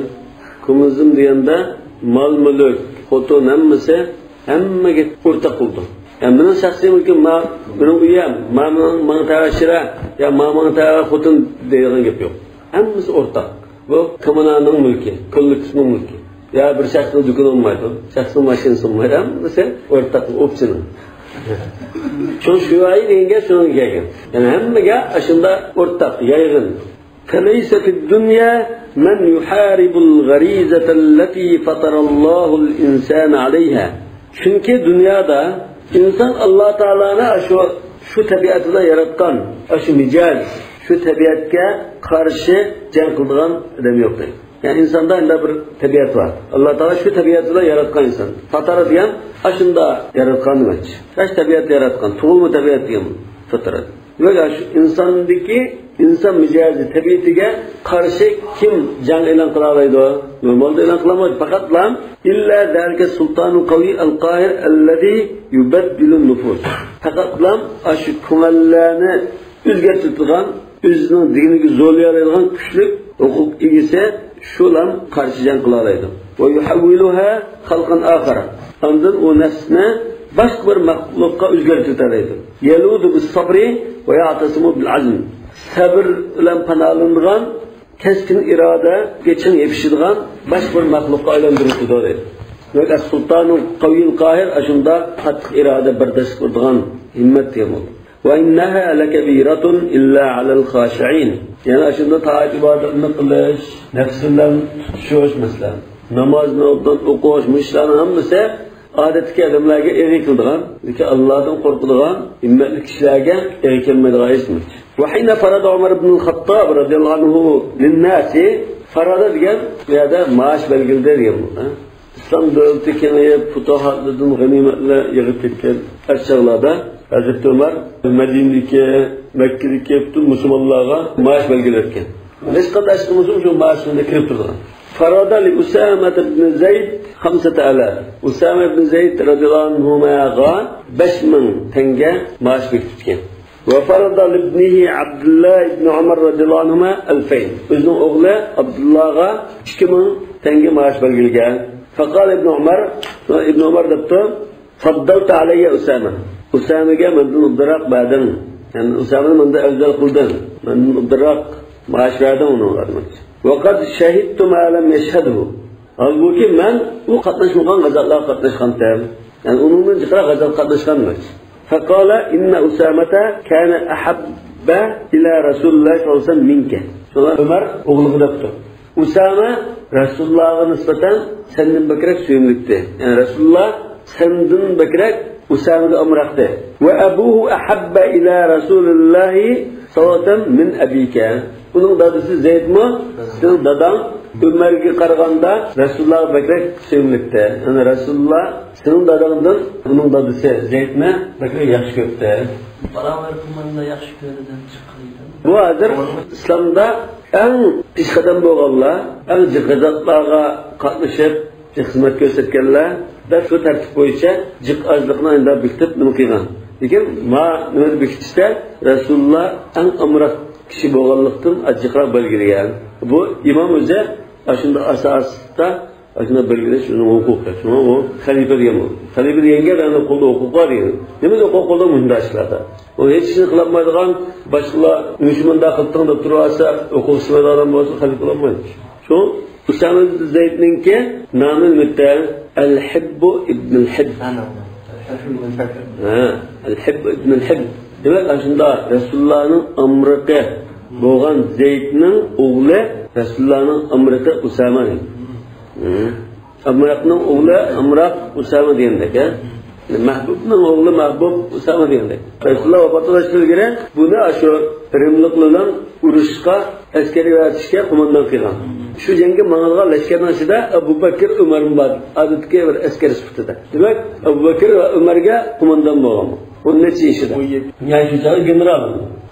كوممۇنىزم دېگەندە مال-مۈلۈك، خوتۇن، ھەممىسى، ھەممىگە ئورتاق بولىدۇ. يا مېنىڭ شەخسىي مۈلكۈم، ما، مېنىڭ ئۆيۈم، ما، مېنىڭ، ماڭا تەۋە چىراغ، يا ما، ماڭا تەۋە خوتۇن دەيدىغان گەپ يوق. ھەممىسى ئورتاق. بۇ كوممۇنانىڭ مۈلكى، كوللېكتىپنىڭ مۈلكى. يا بىر شەخسنىڭ دۇكىنى بولمايدۇ، شەخسنىڭ ماشىنىسى بولمايدۇ، ھەممىسى ئورتاق، ئوپچىنىڭ. شۇ شىئۇئىي دېگەن گەپ شۇنىڭ كەلگەن. يەنى ھەممىگە ئاشۇنداق ئورتاق، يايغىن. فليس في الدنيا من يحارب الغريزة التي فطر الله الإنسان عليها. چۈنكى دۇنيادا ئىنسان ئاللا تائالانى شۇ، شۇ تەبىئەتىدە ياراتقان، شۇ مىجەز، شۇ تەبىئەتكە قارشى جەڭ قىلىدىغان ئادەم يوق دەيدۇ. يەنى ئىنساندا ئەندە بىر تەبىئەت بار. ئاللا تائالا شۇ تەبىئەتىدە ياراتقان ئىنسان. فطر دېگەن ئاشۇندا ياراتقان دېمەكچى. شۇ تەبىئەتتە ياراتقان، تۇغۇلما تەبىئەت دېگەن فطر. دېمەك، شۇ ئىنساندىكى، ئىنسان مىجەزى، تەبىئىتىگە قارشى كىم جەڭ ئېلان قىلالايدۇ؟ نورمالدا ئېلان قىلالمايدۇ. پەقەتلا إلا ذلك السلطان القوي القاهر الذي يبدل النفوس. پەقەتلا ئاشۇ كۆڭۈللەرنى ئۆزگەرتىدىغان، ئۆزىنىڭ دېگىنىگە زورلىيالايدىغان كۈچلۈك ھوقۇق ئىگىسى شۇلام قارشى جەڭ قىلالايدۇ. ويحولها خلقا آخر. ئاندىن ئۇ نەپسنى باشقا بىر مەخلۇققا ئۆزگەرتىۋېتەلەيدۇ. يلوذ بالصبر ويعتصم بالعزم. سەبرى بىلەن پاناھلىنىدىغان، كەسكىن ئىرادىگە چىڭ يېپىشىدىغان باشقا بىر مەخلۇققا ئايلاندۇرۇۋېتىدۇ دەيدۇ. دېمەك، السلطان القوي القاهر ئاشۇنداق قاتتىق ئىرادە، بەرداشلىق بېرىدىغان ھىممەت دېگەن بولىدۇ. وإنها لكبيرة إلا على الخاشعين. يەنى ئاشۇنداق تائەت ئىبادەتنى قىلىش، نەپس بىلەن تۇتۇشۇش، مەسىلەن، نامازنى ئوبدان ئوقۇش، مۇشۇلارنىڭ ھەممىسى ئادەتتىكى ئادەملەرگە ئېغىر كېلىدىغان، لېكىن ئاللادىن قورقىدىغان ھىممەتلىك كىشىلەرگە ئېغىر كەلمەيدىغان ئىش دېمەكچى. وحين فرض عمر بن الخطاب رضي الله عنه للناس، فرض دېگەن بۇ يەردە مائاش بەلگىلىدى دېگەن بۇ، ھە؟ ئىسلام دۆلىتى كېڭىيىپ، پۇتۇھاتلىرىدىن غەنىيمەتلەر يىغىپ كەتكەن ئەر چاغلاردا ھەزرىتى ئۆمەر مەدىنىدىكى، مەككىدىكى پۈتۈن مۇسۇلمانلارغا مائاش بەلگىلەتكەن. ھېچقانداق ئىشقا بولسۇن، شۇ مائاشنى كىرىپ تۇرىدىغان. فرض لأسامة بن زيد خمسة آلاف. ئۇسامە ئىبن زەيد رەزىياللاھۇ ئەنھۇماغا بەش مىڭ تەڭگە مائاش بېكىتىپتىكەن. وفرض لابنه عبد الله بن عمر رضي الله عنهما ألفين. ئۆزىنىڭ ئوغلى ئابدۇللاغا ئىككى مىڭ تەڭگە مائاش بەلگىلىگەن. فقال ابن عمر، ئىبن ئۆمەر دەپتۇ، فضلت علي أسامة. ئۇسامىگە مەندىن ئوبدانراق بەردىڭ. يەنى ئۇسامىنى مەندىن ئەۋزەل قىلدىڭ. مەندىن ئوبدانراق مائاش بەردىڭ ئۇنىڭغا دېمەكچى. وقد شهدت ما لم يشهده. ھالبۇكى، مەن ئۇ قاتناشمىغان غازاتلارغا قاتناشقانتىم. يەنى ئۇنىڭدىن جىقراق غازاتقا قاتناشقان ئەمەس. فقال إن أسامة كان أحب إلى رسول الله صلى الله عليه وسلم منك. شۇڭا ئۆمەر ئوغلىغا دەپتۇ، ئۇسامە رەسۇلۇللاغا نىسبەتەن سەندىن بەكرەك سۆيۈملۈكتى. يەنى رەسۇلۇللا سەندىن بەكرەك ئۇسامىگە ئامراقتى. وأبوه أحب إلى رسول الله صلى الله عليه وسلم من أبيك. ئۇنىڭ دادىسى زەيدمۇ سېنىڭ داداڭ ئۆمەرگە قارىغاندا رەسۇلۇللاغا بەكرەك سۆيۈملۈكتە. يەنى رەسۇلۇللا سېنىڭ داداڭدىن ئۇنىڭ دادىسى زەيدنى بەكرەك ياخشى كۆرۈپتە. باراۋەر قىلمايلا ياخشى كۆرىدىن چىققان ئىدى. بۇ ھازىر ئىسلامدا ئەڭ پېشقەدەم بولغانلار، ئەڭ جىق غازاتلارغا قاتنىشىپ، خىزمەت كۆرسەتكەنلەر دەپ شۇ تەرتىپ بويىچە جىق ئازلىقنى ئەندە بېكىتىپ نېمە قىلغان. لېكىن ما نېمىنى بېكىتىشتە رەسۇلۇللا ئەڭ ئامراق كىشى بولغانلىقتىن ئازجىقراق بەلگىلىگەن. بۇ ئىمام ئۆزى ئاشۇنداق ئاساستا ئاشۇنداق بەلگىلەش ئۇنىڭ ھوقۇقى. شۇڭا ئۇ خەلىپە دېگەن بولدى. خەلىپە دېگەنگە ئۇنىڭ قولىدا ھوقۇق بار دېگەن. نېمە ھوقۇق قولدا مۇشۇنداق ئىشلاردا؟ ئۇ ھېچ ئىشنى قىلالمايدىغان، باشقىلار مۇشۇ مۇنداق قىلدىڭ دەپ تۇرۇۋالسا، ھوقۇق ئىشلىمايدىغان ئادەم بولسا خەلىپە بولالمايدۇ. شۇ ئۇسامە زەيدنىڭكى نامى نېمە؟ ئەل-ھىببۇ ئىبنىل ھىب. ھە، ئەل-ھىببۇ ئىبنىل ھىب. دېمەك، ئاشۇنداق رەسۇلۇللانىڭ ئامرىقى بولغان زەيدنىڭ ئوغلى رەسۇلۇللانىڭ ئامرىقى ئۇسامە دېگەن. ھە. ئامراقنىڭ ئوغلى ئامراق ئۇسامە دېگەندەك، ھە؟ مەھبۇبنىڭ ئوغلى مەھبۇب ئۇسامە دېگەندەك. رەسۇلۇللا ۋاپات بولۇشتىن ئىلگىرى بۇنى ئاشۇ رىملىقلار بىلەن ئۇرۇشقا ئەسكەر ئەۋەتىشكە قوماندان قىلغان. شۇ جەڭگە ماڭىدىغان لەشكەرنىڭ ئىچىدە ئەبۇ بەكىر، ئۆمەرمۇ بار. ئادەتتىكى بىر ئەسكەر سۈپىتىدە. دېمەك، ئەبۇ بەكىر ۋە ئۆمەرگە قوماندان بولغان بۇ. ئون نەچچە يېشىدا. ئون يەتتە. يەنى شۇ چاغدا گېنېرال.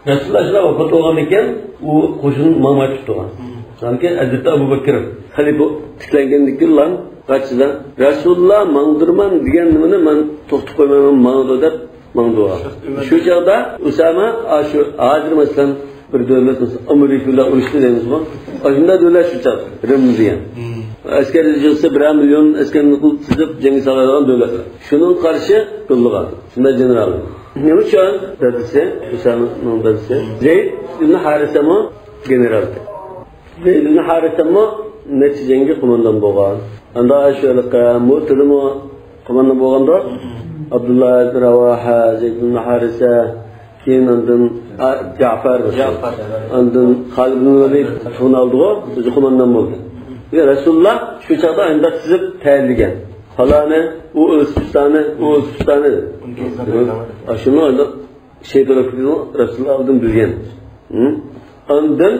رەسۇلۇللا شۇنداق ۋاپات بولغاندىكىن، ئۇ قوشۇن ماڭماي تۇرۇپ تۇرغان. ھىم. چۈنكى ھەزرىتى ئەبۇ بەكىر خەلىپە تىكلەنگەندىن كېيىن، قاچىدا رەسۇلۇللا ماڭدۇرىمەن دېگەن نېمىنى مەن توختىتىپ قويمايمەن، ماڭىدۇ دەپ ماڭدۇرغان. شۇ چاغدا ئۇسامە، ئاشۇ ھازىر مەسىلەن، بىر دۆلەت، مەسىلەن، ئامېرىكا بىلەن ئۇرۇشتى دەيمىزغۇ. ئاشۇنداق دۆلەت شۇ چاغ، رىم دېگەن. ھىم. ئەسكەر يىغسا، بىرەر مىليون ئەسكەرنى قىلىپ تىزىپ، جەڭگە سالايدىغان دۆلەتلەر. شۇنىڭغا قارشى يوللىغان. شۇنداق گېنېرال. نېمە ئۈچۈن؟ دادىسى، ئۇسامىنىڭ دادىسى زەيد ئىبن ھارىسەمۇ گېنېرال ئىدى. زەيد ئىبن ھارىسەمۇ نەچچە جەڭگە قوماندان بولغان. ئاندا شۇ ھېلىقى مۇئتىدىمۇ قوماندان بولغاندۇ. ئابدۇللا ئىبن راۋاھە، زەيد ئىبن ھارىسە، كېيىن ئاندىن، ئا، جەفەر. جەفەر. ئاندىن خالىد ئىبن ۋەلىد سۇنى ئالدىغۇ، ئۆزى قوماندان بولدى. يا رەسۇلۇللا شۇ چاغدا ئانداق تىزىپ تەيىنلىگەن. پالانى، ئۇ ئۆلسە ئۇستانى، ئۇ ئۆلسە ئۇستانى. ئاشۇنى ئانداق شېھىت بولۇپ كېتىدۇ، رەسۇلۇللا ئالدىن بىلگەن. ھە؟ ئاندىن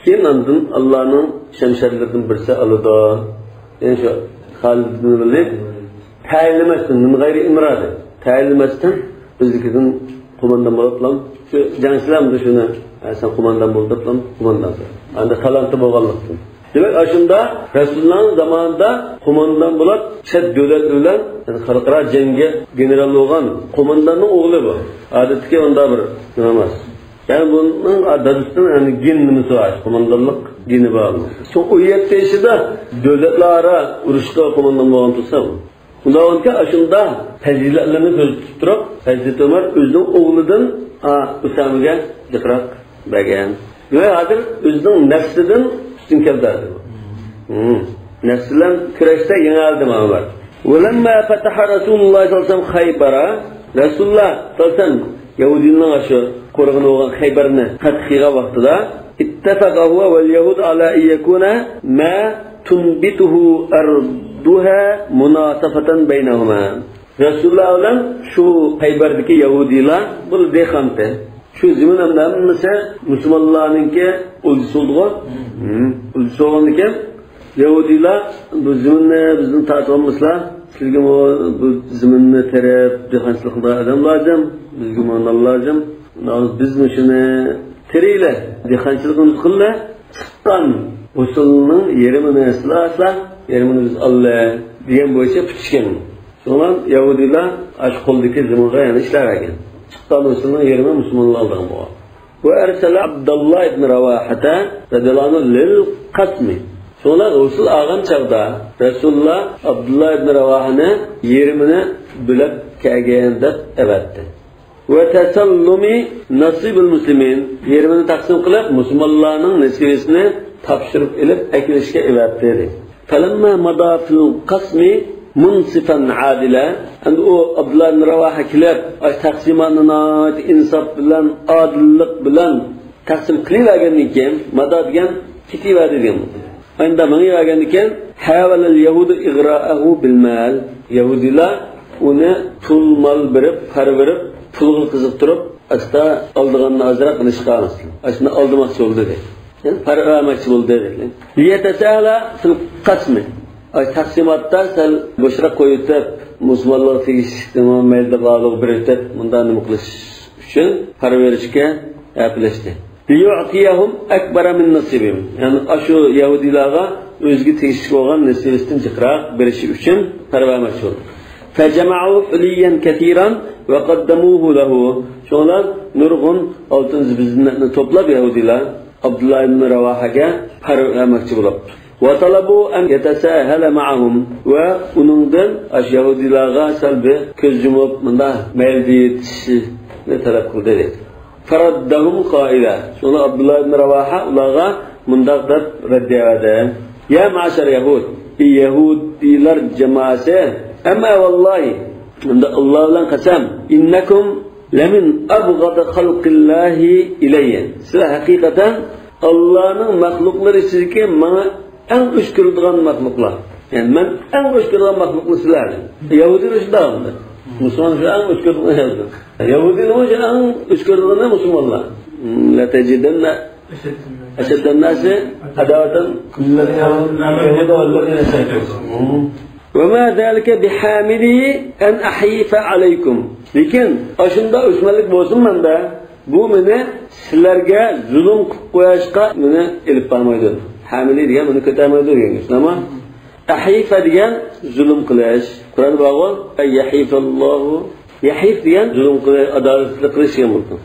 كېيىن ئاندىن ئاللانىڭ شەمشەرلىرىدىن بىرسى ئالىدۇ. يەنى شۇ خالىد ئىبن ۋەلىد تەيىنلىمەستىن، من غير إمرة، تەيىنلىمەستىن ئۆزلۈكىدىن قوماندان بولۇپلا، شۇ جەڭچىلەرمۇ شۇنى، ھە، سەن قوماندان بول دەپلا قوماندان. ئەندى تالانتى بولغانلىقتىن. دېمەك، ئاشۇندا رەسۇلۇللانىڭ زامانىدا قوماندان بولۇپ، چەت دۆلەت بىلەن، يەنى خەلقئارا جەڭگە گېنېرال بولغان قومانداننىڭ ئوغلى بۇ. ئادەتتىكى ئۇنداق بىر نېمە ئەمەس. يەنى بۇنىڭ دادىسىنىڭ، يەنى گېن نېمىسى بار، قوماندانلىق گېنى بار. سوڭ ئون يەتتە يېشىدا دۆلەتلەر ئارا ئۇرۇشقا قوماندان بولغان تۇرسا بۇ. ئۇنداق بولغانكەن، ئاشۇنداق پەزىلەتلەرنى كۆزدە تۇتۇپ تۇرۇپ، ھەزرىتى ئۆمەر ئۆزىنىڭ ئوغلىدىن، ئا، ئۇسامىگە جىقراق بەرگەن. ۋە ھازىر ئۆزىنىڭ نەپسىدىن ئۈستۈن كەلدى ھازىر. ھىم. نەپسى بىلەن كۈرەشتە يېڭەلدى ئۆمەر. ولما فتح رسول الله صلى الله عليه وسلم خيبر، رەسۇلۇللا سەللەللاھۇ ئەلەيھى ۋەسەللەم يەھۇدىينىڭ شۇ قورغىنى بولغان خەيبەرنى پەتھ قىلغان ۋاقتىدا، اتفق هو واليهود على أن يكون ما تنبته أرضها مناصفة بينهما. رەسۇلۇللا بىلەن شۇ خەيبەردىكى يەھۇدىيلار، بۇ دېھقانتى. شۇ زېمىن ھەممىسى مۇسۇلمانلارنىڭكى ئولجىسى بولدىغۇ. ھىم. ئولجىسى بولغاندىكىن، يەھۇدىيلار بۇ زېمىننى بىزدىن تارتىۋالمىسىلەر، سىلەرگىمۇ بۇ زېمىننى تېرىپ، دېھقانچىلىق قىلىدىغان ئادەم لازىم، بىزگىمۇ نان لازىم. بىزمۇ شۇنى تېرىيلى، دېھقانچىلىقىمىزنى قىللى، چىققان ھوسۇلنىڭ يېرىمىنى سىلەر ئالسىلەر، يېرىمىنى بىز ئاللى دېگەن بويىچە پۈتۈشكەن. شۇڭا يەھۇدىيلار ئاشۇ قولدىكى زېمىنغا يەنە ئىشلەۋەرگەن. چىققان ھوسۇلنىڭ يېرىمى مۇسۇلمانلار ئالىدىغان بولغان. وأرسل عبد الله بن رواحة رضي الله عنه للقسم. شۇڭا ھوسۇل ئالغان چاغدا رەسۇلۇللا ئابدۇللا ئىبن راۋاھىنى يېرىمىنى بۆلەپ كەلگىن دەپ ئەۋەتتى. وتسلم نصيب المسلمين، يېرىمىنى تەقسىم قىلىپ، مۇسۇلمانلارنىڭ نېسىۋىسىنى تاپشۇرۇپ ئېلىپ ئەكېلىشكە ئەۋەتتى، دەيدۇ. فلما مضى في القسم منصفا عادلا، ئەمدى ئۇ ئابدۇللا ئىبن راۋاھا كېلىپ، ئاشۇ تەقسىماتنى ناھايىتى ئىنساپ بىلەن، ئادىللىق بىلەن تەقسىم قىلىۋەرگەندىن كېيىن، مادا دېگەن كېتىۋەردى دېگەن. ئەمدى مېڭىۋەرگەندىن كېيىن، حاول اليهود إغراءه بالمال، يەھۇدىيلار ئۇنى پۇل مال بېرىپ، پارا بېرىپ، پۇلغا قىزىقتۇرۇپ، ئاستا ئالىدىغاننى ئازراق قىلىشقا، ئاشۇنى ئالدىماقچى بولدى دەيدۇ. يەنى پارا بەرمەكچى بولدى دەيدۇ. ليتساهل في القسم، ئاي، تەقسىماتتا سەل بوشراق قويۇۋېتىپ، مۇسۇلمانلارغا تېگىشلىكنىمۇ مەيلى دەپ ئالىغا بېرىۋېتىپ، مۇنداق نېمە قىلىش ئۈچۈن پارا بېرىشكە ھەپىلەشتى. ليعطيهم أكبر من نصيبهم، يەنى ئاشۇ يەھۇدىيلارغا ئۆزىگە تېگىشلىك بولغان نېسىۋىسىدىن جىقراق بېرىشى ئۈچۈن پارا بەرمەكچى بولدى. فجمعوا حليا كثيرا وقدموه له. شۇڭلار نۇرغۇن ئالتۇن زىننەتنى توپلاپ يەھۇدىيلار ئابدۇللا ئىبن راۋاھاگە پارا بەرمەكچى بولۇپتۇ. وطلبوا أن يتساهل معهم، ۋە ئۇنىڭدىن ئاشۇ يەھۇدىيلارغا سەل بىر كۆز يۇمۇپ، مۇنداق مەيلى دېيىشىنى تەلەپ قىلدى، دەيدۇ. فردهم قائلا، شۇڭا ئابدۇللا ئىبن راۋاھا ئۇلارغا مۇنداق دەپ رەددىيە بەردى: يا معشر يهود، ئى يەھۇدىيلار جامائەسى، أما والله، ئەمدى ئاللا بىلەن قەسەم، إنكم لمن أبغض خلق الله إلي، سىلەر ھەقىقەتەن ئاللانىڭ مەخلۇقلىرى ئىچىدىكى ماڭا ئەڭ ئۆچ كۆرىدىغان مەخلۇقلار. يەنى مەن ئەڭ ئۆچ كۆرىدىغان مەخلۇقلار سىلەر. يەھۇدىيلار شۇنداق ئەمدى. مۇسۇلمان شۇ ئەڭ ئۆچ كۆرىدىغان يەھۇدىي. يەھۇدىيلار شۇ ئەڭ ئۆچ كۆرىدىغىنى مۇسۇلمانلار. لَتَجِدَنَّ أَشَدَّ النَّاسِ عَدَاوَةً لِلَّذِينَ آمَنُوا الْيَهُودَ وَالَّذِينَ أَشْرَكُوا. وَمَا ذَلِكَ بِحَامِلِي أَنْ أَحِيفَ عَلَيْكُمْ. لېكىن ئاشۇنداق ئۆچمەنلىك بولسىمۇ مەندە، بۇ مېنى سىلەرگە زۇلۇم قىلىپ قويۇشقا مېنى ئېلىپ بارمايدۇ. ھامىلى دېگەن مېنى كۆتەرمەيدۇ دېگەن گەپ، شۇنداقمۇ؟ ئەھىفە دېگەن زۇلۇم قىلىش. قۇرئاندا بارغۇ، يەھىفەللاھۇ. يەھىف دېگەن زۇلۇم قىلىش، ئادالەتلىك قىلىش دېگەن بولىدۇ.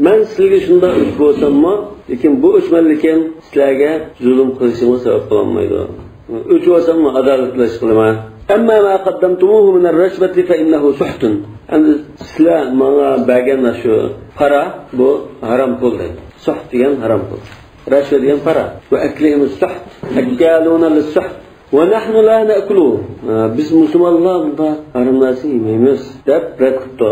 مەن سىلەرگە شۇنداق ئۆچ بولساممۇ، لېكىن بۇ ئۆچمەنلىكىم سىلەرگە زۇلۇم قىلىشىمغا سەۋەب بولالمايدۇ. ئۆچ بولساممۇ ئادالەتلىك قىلىمەن. أَمَّا مَا قَدَّمْتُمُوهُ مِنَ الرَّشْوَةِ فَإِنَّهُ سُحْتٌ. ئەمدى سىلەر ماڭا بەرگەن شۇ پارا، بۇ ھارام پۇل دەيدۇ. سۇھت دېگەن ھارام پۇل. رەشۋە دېگەن پارا. وَأَكْلِهِمُ السُّحْتَ أَكَّالُونَ لِلسُّحْتِ وَنَحْنُ لَا نَأْكُلُهُ. بىز مۇسۇلمانلار بۇنداق ھارام نەرسە يېمەيمىز دەپ رەت قىپتۇ.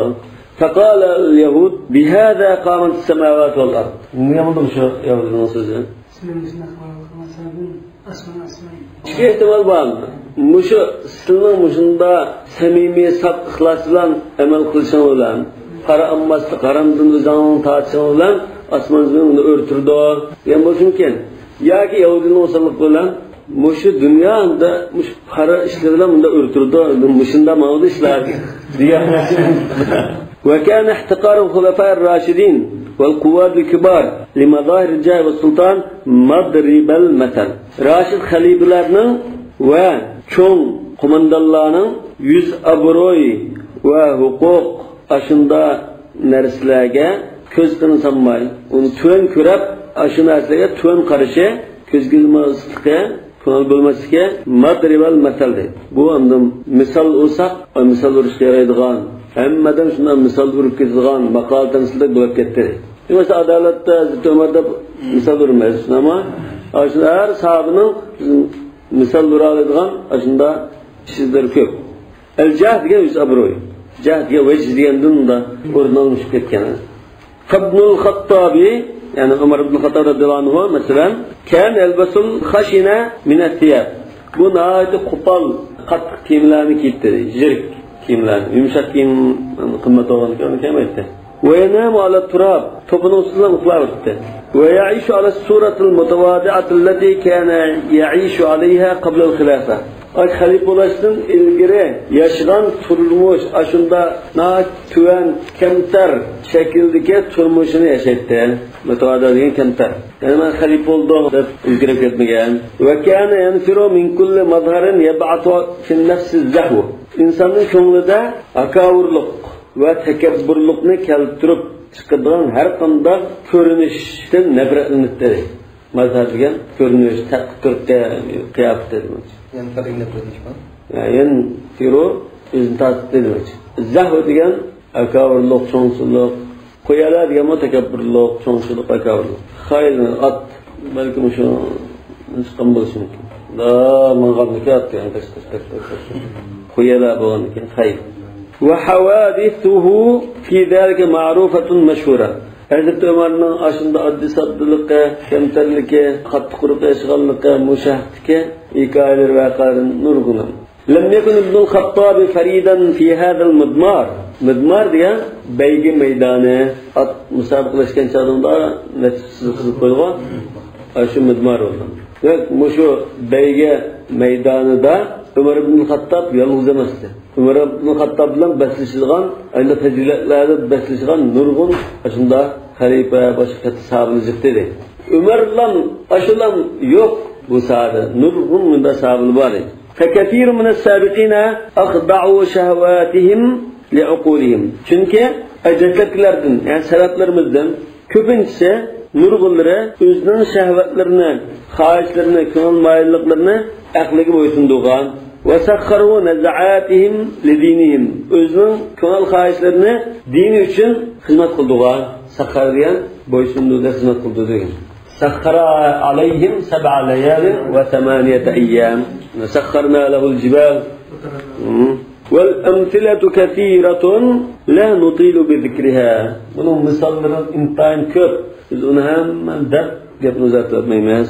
فَقَالَ الْيَهُودُ بِهَذَا قَامَتِ السَّمَاوَاتُ وَالْأَرْضُ. نېمە بولدى مۇشۇ يەھۇدىينىڭ سۆزى؟ سىلەر مۇشۇنداق قىلغانلىقىڭلار سەۋەبىدىن ئاسمان، ئاسمان. ئىككى ئېھتىمال بار. مۇشۇ سىلىنىڭ مۇشۇنداق سەمىمىي، ساپ ئىخلاس بىلەن ئەمەل قىلىشىڭ بىلەن، پارا ئالماسلىق، ھارامدىن ئۆزۈڭنى تارتىشىڭ بىلەن ئاسمان زېمىن ئۇنى ئۆرتىدۇ دېگەن بولۇشى مۇمكىن. ياكى يەھۇدىينىڭ ئوساللىقى بىلەن مۇشۇ دۇنيا ئەمدى مۇشۇ پارا ئىشلىرى بىلەن مۇنداق ئۆرتىلىدۇ، مۇشۇنداق ماڭىدۇ ئىشلار دېگەن. وَكَانَ احْتِقَارُ الْخُلَفَاءِ الرَّاشِدِينَ وَالْقُوَّادِ الْكِبَارِ لِمَظَاهِرِ الْجَاهِ وَالسُّلْطَانِ مَضْرِبَ الْمَثَلِ. راشىد خەلىپىلەرنىڭ ۋە چوڭ قوماندانلارنىڭ يۈز ئابرۇي ۋە ھوقۇق ئاشۇنداق نەرسىلەرگە كۆز قىرىنى سالماي، ئۇنى تۆۋەن كۆرۈپ، ئاشۇ نەرسىلەرگە تۆۋەن قارىشى، كۆزگە ئىلماسلىقى، كۆڭۈل بۆلمەسلىكى مەزرىبەل مەسەل دەيدۇ. بۇ ئەمدى مىسال ئۇرساق، مىسال ئۇرۇشقا يارايدىغان، ھەممە ئادەم شۇنداق مىسال ئۇرۇپ كېتىدىغان ماقالە تەمسىلدەك بولۇپ كەتتى. مەسىلەن، ئادالەتتە ھەزرىتى ئۆمەر دەپ مىسال ئۇرمايسىز، ئەمما ئاشۇ ھەر ساھابىنىڭ مىسال ئۇرالايدىغان ئاشۇنداق ئىشلىرى كۆپ. ئەل جاھ دېگەن يۈز ئابرۇي. جاھ دېگەن ۋەج دېگەندىن ئۇندا ئورنى ئالمىشىپ كەتكەن. فابنۇل خاتتابى، يەنى ئۆمەر ئىبنۇل خاتتاب رەزىياللاھۇ ئەنھۇ، مەسىلەن، كان يەلبەسۇل خەشىنە مىنەس سىياب. بۇ ناھايىتى قوپال، قاتتىق كىيىملەرنى كىيىپتۇ، يىرىك كىيىملەرنى. يۇمشاق كىيىم قىممەت بولغاندىكىن ئۇنى كىيمەيتتى. وينام على التراب، توپىنىڭ ئۈستىدە ئۇخلاۋېرىتتى. ويعيش على الصورة المتواضعة التي كان يعيش عليها قبل الخلافة. ئاش خەلىپە بولۇشتىن ئىلگىرى ياشىغان تۇرمۇش، ئاشۇنداق ناھايىتى تۆۋەن، كەمتەر شەكىلدىكى تۇرمۇشىنى ياشايتتى. مۇتەۋازى دېگەن كەمتەر. يەنى مەن خەلىپە بولدۇم دەپ ئىلگىرى كەتمىگەن. وكان ينفر من كل مظهر يبعث في النفس الزهو. ئىنساننىڭ كۆڭلىدە ھاكاۋۇرلۇق ۋە تەكەببۇرلۇقنى كەلتۈرۈپ چىقىدىغان ھەر قانداق كۆرۈنۈشتىن نەپرەتلىنەتتى. مەزھەر دېگەن كۆرۈنۈش، تەقىتتۇرقى قىياپىتى دېمەكچى. يەنى پەرقىنى بىلىشمەن. يەنى تېررور ئۆزىنى تارتتى دېمەكچى. زەھۋ دېگەن ھاكاۋۇرلۇق، چوڭچىلىق. خۇيەلە دېگەنمۇ تەكەببۇرلۇق، چوڭچىلىق، ھاكاۋۇرلۇق. خەيل، ئات، بەلكىم شۇ چىققان بولۇشى مۇمكىن. دا ماڭغاندىكىن ئات دېگەن تەك، تەك، تەك، تەك، تەك. خۇيەلە بولغاندىكىن خەيل. وحوادثه في ذلك معروفة مشهورة. ھەزرىتى ئۆمەرنىڭ ئاشۇنداق ئاددىي-ساددىلىقى، كەمتەرلىكى، قاتتىق قۇرۇق ياشىغانلىقى، مۇشۇ ھەقتىكى ھېكايىلىرى، ۋەقەلىرى نۇرغۇن. لم يكن ابن الخطاب فريدا في هذا المضمار. مىدمار دېگەن بەيگە مەيدانى. ئات مۇسابىقىلەشكەن چاغدا نەچچە سىزىق سىزىپ قويىدىغۇ. ئاشۇ مىدمار بولغان. دېمەك، مۇشۇ بەيگە مەيدانىدا ئۆمەر ئىبنۇل خاتتاب يالغۇز ئەمەستى. ئۆمەر ئىبنۇل خاتتاب بىلەن بەسلىشىدىغان، ئەنە پەزىلەتلەردە بەسلىشىدىغان نۇرغۇن ئاشۇنداق خەلىپە، باشقا قېتى ساھابىلەر جىقتى ئىدى. ئۆمەرلام، ئاشۇلام يوق بۇ ساھەدە. نۇرغۇن مۇنداق ساھابىلەر بار ئىدى. فكثير من السابقين أخضعوا شهواتهم لعقولهم. چۈنكى دەسلەپكىلەردىن، يەنى سەلەپلىرىمىزدىن كۆپىنچىسى، نۇرغۇنلىرى ئۆزىنىڭ شەھۋەتلىرىنى، خاھىشلىرىنى، كۆڭۈل مايىللىقلىرىنى ئەقلىگە بويسۇندۇرغان. وسخروا نزعاتهم لدينهم. ئۆزىنىڭ كۆڭۈل خاھىشلىرىنى دىنى ئۈچۈن خىزمەت قىلدۇرغان. سەخخەر دېگەن بويسۇندۇردى، خىزمەت قىلدۇردى دېگەن. سخر عليهم سبع ليال وثمانية أيام وسخرنا له الجبال. والأمثلة كثيرة لا نطيل بذكرها. بۇنىڭ مىساللىرى ئىنتايىن كۆپ. بىز ئۇنى ھەممىنى دەپ گەپنى ئۇزارتىۋەتمەيمىز.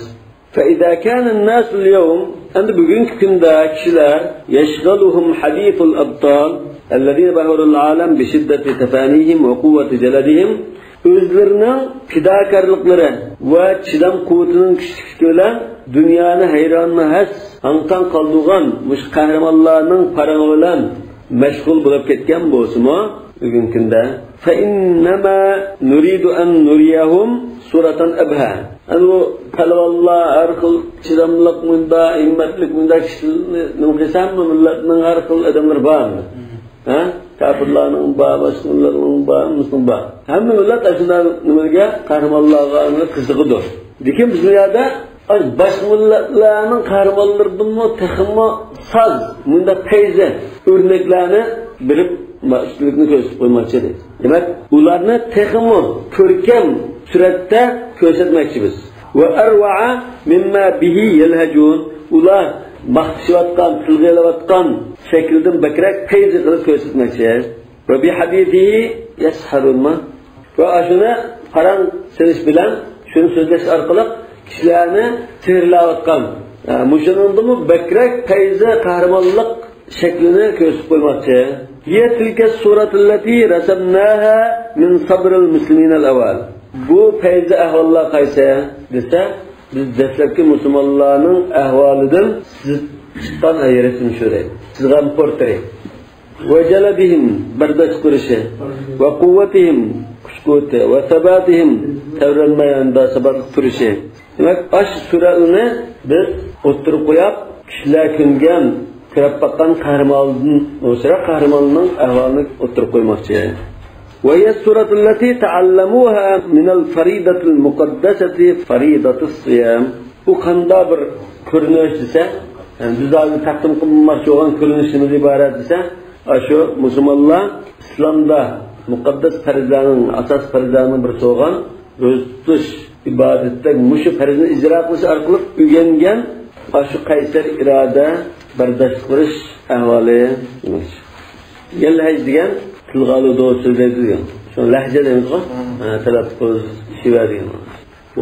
فإذا كان الناس اليوم، ئەمدى بۈگۈنكى كۈندە كىشىلەر، يشغلهم حديث الأبطال الذين بهروا العالم بشدة تفانيهم وقوة جلدهم، ئۆزلىرىنىڭ پىداكارلىقلىرى ۋە چىدام قۇۋۋىتىنىڭ كۈچلۈكلۈكى بىلەن دۇنيانى ھەيرانمۇ ھەس، ھاڭ-تاڭ قالدۇرغان مۇشۇ قەھرىمانلارنىڭ پارىڭى بىلەن مەشغۇل بولۇپ كەتكەن بولسىمۇ، بۈگۈنكى كۈندە، فإنما نريد أن نريهم صورة أبهى. ئەنە بۇ پەلۋانلار، ھەر خىل چىداملىق مۇندا، ھىممەتلىك مۇندا كىشىلەرنى نېمە قىلسا، ھەممە مىللەتنىڭ ھەر خىل ئادەملىرى بار. ھە؟ كاپىرلارنىڭ بار، باشقا مىللەتنىڭ بار، ھەممىسىنىڭ بار. ھەممە مىللەت ئاشۇنداق نېمىلەرگە، قەھرىمانلارغا قىزىقىدۇ. لېكىن بىز بۇ يەردە ئاشۇ باشقا مىللەتلەرنىڭ قەھرىمانلىرىدىنمۇ تېخىمۇ ساز، مۇنداق پەيزى ئۆرنەكلەرنى بېرىپ، ئۈستۈنلۈكنى كۆرسىتىپ قويماقچى ئىدى. دېمەك، ئۇلارنى تېخىمۇ كۆركەم سۈرەتتە كۆرسەتمەكچى بىز. وأروع مما به يلهجون، ئۇلار ماختىشىۋاتقان، تىلغا ئېلىۋاتقان شەكىلدىن بەكرەك پەيزى قىلىپ كۆرسەتمەكچى. وبحديثه يسحرون ما. ۋە ئاشۇنى پاراڭ سېلىش بىلەن، شۇنى سۆزلەش ئارقىلىق كىشىلەرنى سېھىرلاۋاتقان، ئە، مۇشۇنىڭدىنمۇ بەكرەك پەيزى قەھرىمانلىق شەكلىنى كۆرسىتىپ قويماقچى. هي تلك الصورة التي رسمناها من صبر المسلمين الأوائل. بۇ پەيزى ئەھۋاللار قايسى دېسە، بىز دەسلەپكى مۇسۇلمانلارنىڭ ئەھۋالىدىن سىزىپ چىققان رەسىم شۇ دەيدۇ. سىزغان پورترېت. وجلدهم، بەرداشلىق تۇرۇشى، وقوتهم، كۈچ-قۇۋۋىتى، وثباتهم، تەۋرەنمەي، ئاندا ساباتلىق تۇرۇشى. دېمەك، ئاشۇ سۈرەتنى بىز ئوتتۇرىغا قويۇپ، كىشىلەر كۆنگەن، كۆرۈپ باققان قەھرىماندىن، ئۇ سۈرەت قەھرىماننىڭ ئەھۋالىنى ئوتتۇرىغا قويماقچى. وهي الصورة التي تعلموها من الفريضة المقدسة فريضة الصيام. بۇ قانداق بىر كۆرۈنۈش دېسە، يەنى بىز ھازىر تەقدىم قىلماقچى بولغان كۆرۈنۈش نېمىدىن ئىبارەت دېسە، ئاشۇ مۇسۇلمانلار ئىسلامدا مۇقەددەس پەرزلەرنىڭ، ئاساسىي پەرزلەرنىڭ بىرسى بولغان روزا تۇتۇش ئىبادەتتە مۇشۇ پەرزنى ئىجرا قىلىش ئارقىلىق ئۆگەنگەن ئاشۇ قەيسەر ئىرادە، بەرداشلىق بېرىش ئەھۋالى. يەلھەج دېگەن تىلغا ئالىدۇ، سۆزلەيدۇ دېگەن. شۇ لەھجە دەيمىزغۇ؟ ھە، تەلەپپۇز، شىۋە دېگەن.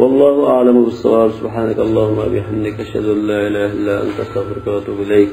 والله أعلم بالصواب. سبحانك اللهم وبحمدك، أشهد أن لا إله إلا أنت، أستغفرك وأتوب إليك.